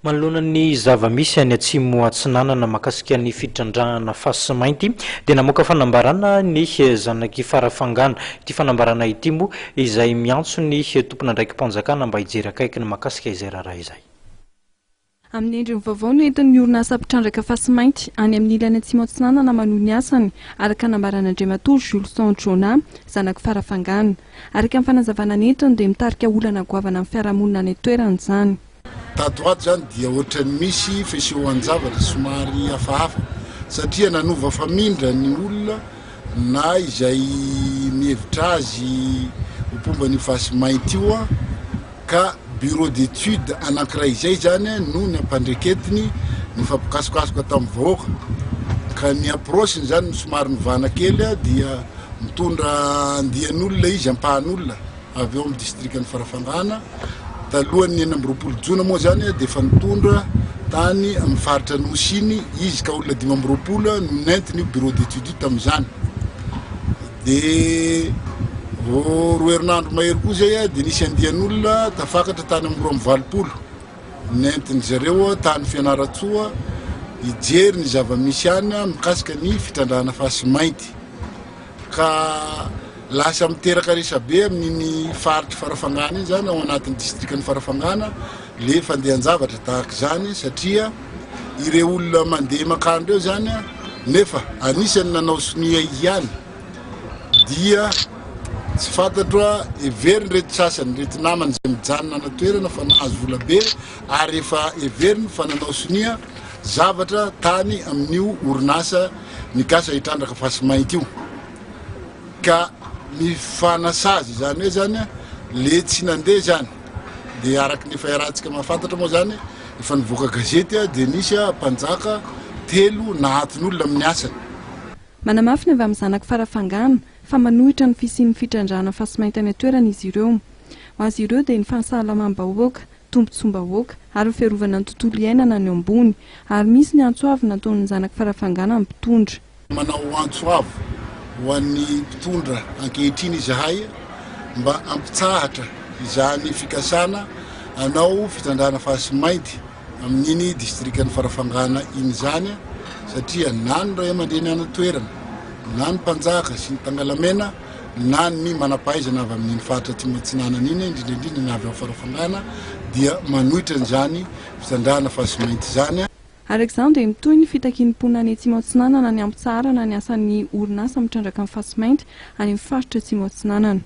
Manoloana ny zava-misy any Atsimo Atsinanana mahakasika ny fitrandrahana fasimainty dia namoaka fanambarana ny zanak'i Farafangana. Ity fanambarana ity moa izay miantso ny tompon'andraiki-panjakana mba hijery akaiky ny mahakasika izay raharaha izay. Amin'ny endriny vaovao no entin'ny orinasa mpitrandraka fasimainty any amin'ny ilany Atsimo Atsinanana manohy ny asany, araka nambaran'Andriamatoa Julson Jonah, zanak'i Farafangana. Araka ny fanazavana nentiny dia mitarika olana goavana amin'ny fiarahamonina any an-toerana izany. Tato ho ato izany dia ohatran'ny misy fisehoan-javatra somary hafahafa satria nanova famindra ny olona na izay mihevitra azy ho mpomba an'io fasimainty io ka bureau d'étude anankiray izay izany no nampandreketiny ny fampikasokasoka tamin'ny vahoaka ka ny approche-ny izany no somary novana kely dia mitondra andian'olona izy, ampahan'olona avy ao amin'ny distrikan'i Farafangana. Talohan'ny 26 jona moa izany dia efa nitondra tany amin'ny faritra Anosy iny izy ka olona 25 no nentin'io bureau d'étude io tamin'izany. Dia vao roa herinandro mahery koa izay dia nisy andian'olona tafakatra tany amin'ny 82 nentin-dry zareo tany Fianarantsoa hijery ny zava-misy any mikasika ny fitrandrahana fasimainty. Ka lasa miteraka resabe amin'iny faritr'i Farafangana iny izany, ao anatin'ny distrikan'i Farafangana, le fandehan-javatra tahaka izany satria ireo olona mandeha mankany ireo izany nefa anisan'ny nanao sonia ihany dia tsy fantatro a heveriny ireto sasany ireto namany izay mijanona any an-toerana fa nahazo vola be ary efa heveriny fa nanao sonia zavatra tany amin'io orinasa nikasa hitrandraka fasimainty io ka mifanasazy izany hoe zany le tsy nandeha zany dia araka ny efa iarahantsika mahafantatra moa zany efa nivoaka gazety dia nisy mpanjaka telo nahaton'olona amin'ny asany. Manamafy ny avy amin'ny zanak'i Farafangana fa manohitra ny fisian'ny fitrandrahana fasimainty any an-toerana izy ireo. Ho azy ireo dia ny fahasalamam-bahoaka, tombontsoam-bahoaka ary ny fiarovana ny tontolo iainana no ambony ary misy ny antso avo nataon'ny zanak'i Farafangana amin'ny mpitondra. Manao antso avo ho an'ny mpitondra ankehitriny izahay mba hampitsahatra izany fikasana hanao fitrandrahana fasimainty amin'iny distrikan'i Farafangana iny izany satria na ny ray aman-dreny any an-toerana na ny mpanjaka sy ny tangalamena na ny manam-pahaizana avy amin'iny faritra Atsimo Atsinanana iny indrindra indrindra ny avy ao Farafangana dia manohitra an'izany fitrandrahana fasimainty izany. Araka izany dia mitohy ny fitakian'ny mponina any Atsimo Atsinanana ny hampitsaharana ny asan'ny orinasa mitrandraka ny fasimainty any amin'ny faritra Atsimo Atsinanana.